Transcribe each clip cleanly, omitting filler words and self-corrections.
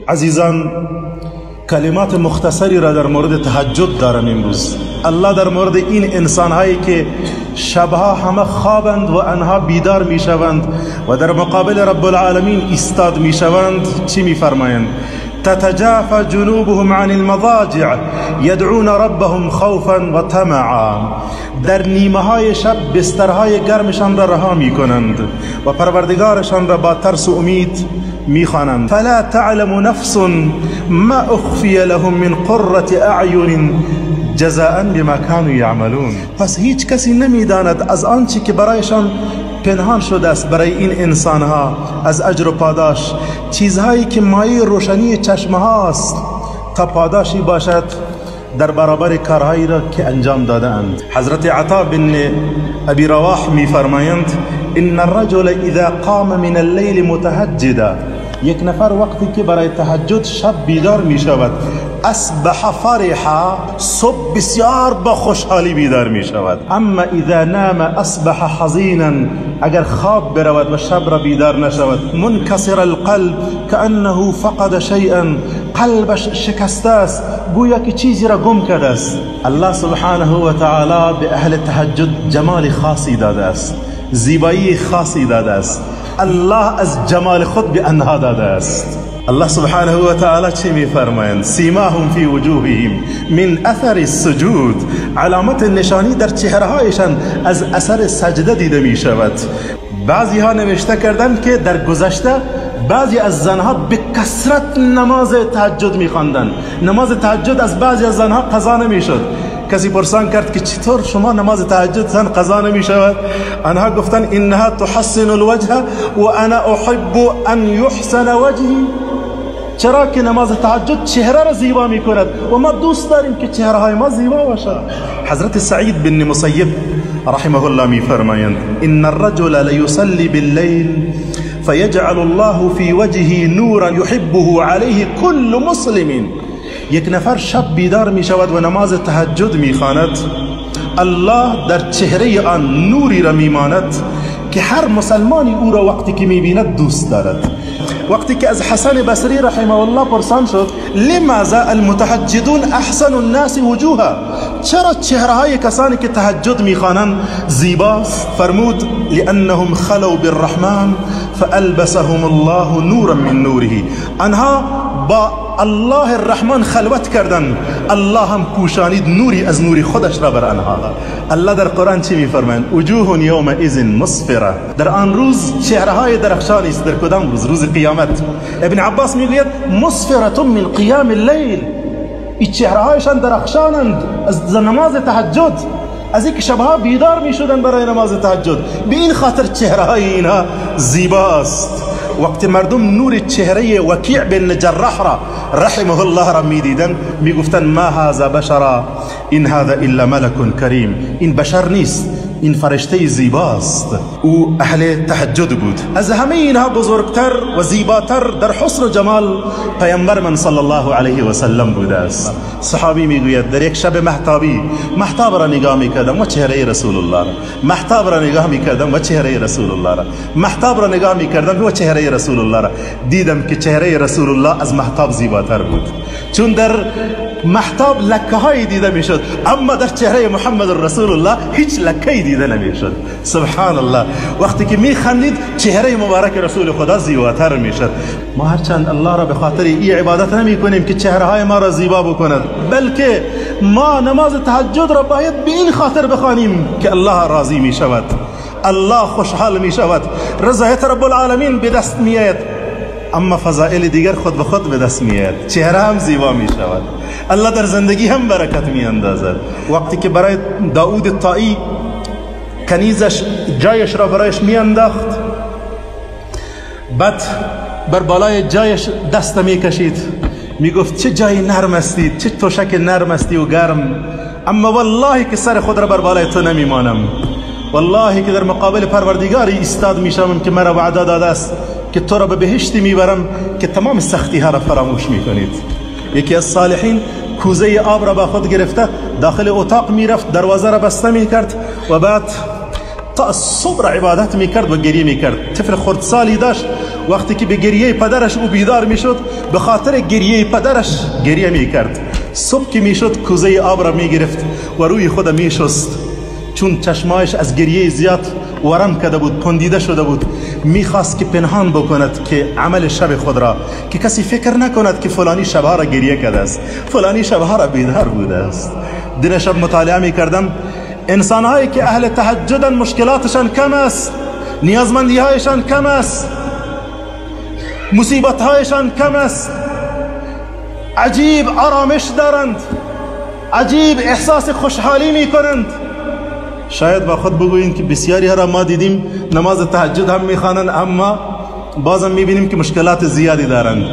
عزیزان، کلمات مختصری را در مورد تهجد دارم امروز. الله در مورد این انسانهایی که شبها همه خوابند و آنها بیدار میشوند و در مقابل رب العالمین ایستاد میشوند چی میفرمایند؟ تتجافى جنوبهم عن المضاجع يدعون ربهم خوفا و طمعا. در نیمه های شب بسترهای گرمشان را رها میکنند و پروردگارشان را با ترس و امید میخوانند. فلا تعلم نفس ما اخفی لهم من قرة اعین جزاء بما كانوا یعملون. پس هیچ کسی نمیداند از آنچه که برایشان پنهان شده است برای این انسانها از اجر و پاداش، چیزهایی که مایه روشنی چشمه هاست تا پاداشی باشد در برابر کارهایی را که انجام داده‌اند. حضرت عطا بن ابی رواح میفرمایند ان الرجل اذا قام من اللیل متهجدا، یک نفر وقتی که برای تهجد شب بیدار می شود، اصبح فرحا، صبح بسیار با خوشحالی بیدار می شود. اما اذا نام اصبح حزینا، اگر خواب برود و شب را بیدار نشود، منکسر القلب كأنه فقد شیئا، قلبش شکسته است، گویا که چیزی را گم کرده است. الله سبحانه و تعالی به اهل تهجد جمال خاصی داده است، زیبایی خاصی داده است. الله از جمال خود به آنها داده است. الله سبحانه و تعالی چی میفرمایند؟ سیماهم فی وجوههم من اثر السجود، علامت نشانی در چهرهایشان از اثر سجده دیده می شود. بعضی ها نوشته کردند که در گذشته بعضی از زنها به کثرت نماز تهجد میخواندند. نماز تهجد از بعضی از زنها قضا نمیشد. کسی پرسان کرد که چطور شما نماز تهجد قضا نمی شود؟ آنها گفتند انها تحسن الوجه و انا احب ان یحسن وجهی. چرا که نماز تهجد چهره را زیبا می کند و ما دوست داریم که چهره های ما زیبا باشد. حضرت سعید بن مسیب رحمه الله می فرمایند ان الرجل لیصلی باللیل فیجعل الله فی وجهه نورا یحبه علیه کل مسلم. یک نفر شب بیدار می شود و نماز تهجد می خواند، الله در چهره آن نوری را می ماند که هر مسلمانی او را وقتی که می بیند دوست دارد. وقتی که از حسن بصری رحمه الله پرسان شد لماذا المتهجدون احسن الناس وجوها، چرا چهره های کسانی که تهجد میخوانند زیباست؟ فرمود لانهم خلوا بالرحمن فالبسهم الله نورا من نوره. آنها با الله الرحمن خلوت کردن، الله هم پوشانید نوری از نور خودش را بر آنها. الله در قرآن چی میفرمایند؟ وجوه یومئذ مسفره، در آن روز چهره های درخشانی است. در کدام روز؟ روز قیامت. ابن عباس میگوید مسفره من قیام اللیل، این چهره هایشان درخشانند از نماز تهجد، از اینکه شبها بیدار میشدن برای نماز تهجد، به این خاطر چهره های اینها زیباست. وقتی مردم نور چهره وکیع بن جراح را رحمه الله را میدیدن میگفتن ما هذا بشرا این هذا الا ملک کریم، این بشر نیست، این فرشته زیباست. او اهل تهجد بود. از همه اینها بزرگتر و زیباتر در حسن و جمال پیامبر من صلی الله علیه و سلم بوده است. صحابی میگوید در یک شب مهتابی مهتاب را نگاه میکردم و چهره رسول الله را، مهتاب را نگاه میکردم و چهره رسول الله را، مهتاب را نگاه میکردم و چهره رسول الله را، دیدم که چهره رسول الله از مهتاب زیباتر بود، چون در مهتاب لکه های دیده میشد، اما در چهره محمد رسول الله هیچ لکه دیده نمیشد. سبحان الله، وقتی که میخندید چهره مبارک رسول خدا زیباتر میشد. ما هرچند الله را به خاطر این عبادت نمی کنیم که چهره های ما را زیبا بکند، بلکه ما نماز تهجد را باید به این خاطر بخوانیم که الله راضی می شود، الله خوشحال می شود، رضایت رب العالمین به دست می آید. اما فضائل دیگر خود به خود به دست می آید، چهره هم زیبا می شود، الله در زندگی هم برکت می اندازد. وقتی که برای داود طائی کنیزش جایش را برایش می انداخت، بعد بر بالای جایش دست می کشید، می گفت چه جای نرم استی، چه توشک نرم استی و گرم، اما والله که سر خود را بر بالای تو نمی مانم، والله که در مقابل پروردگاری ایستاد می شوم که مرا وعده داده است که تو را به بهشتی میبرم که تمام سختی ها را فراموش میکنید. یکی از صالحین کوزه آب را با خود گرفته داخل اتاق میرفت، دروازه را بسته میکرد و بعد تا صبح عبادت میکرد و گریه میکرد. طفل خردسالی داشت، وقتی که به گریه پدرش او بیدار میشد، به خاطر گریه پدرش گریه میکرد. صبح که میشد کوزه آب را میگرفت و روی خود میشست، چون چشمایش از گریه زیاد ورم کرده بود، پندیده شده بود. میخواست که پنهان بکند که عمل شب خود را، که کسی فکر نکند که فلانی شبها را گریه کرده است، فلانی شبها را بیدار بوده است. دین شب مطالعه میکردم، انسانهایی که اهل تهجدن مشکلاتشان کم است، نیازمندیهایشان کم است، مصیبتهایشان کم است، عجیب آرامش دارند، عجیب احساس خوشحالی میکنند. شاید با خود بگوییم که بسیاری ها را ما دیدیم نماز تهجد هم میخوانند، اما بازم میبینیم که مشکلات زیادی دارند.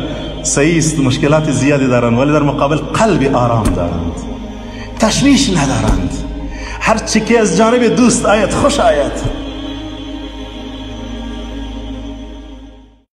صحیح است، مشکلات زیادی دارند، ولی در مقابل قلب آرام دارند، تشویش ندارند. هر چی که از جانب دوست آید خوش آید.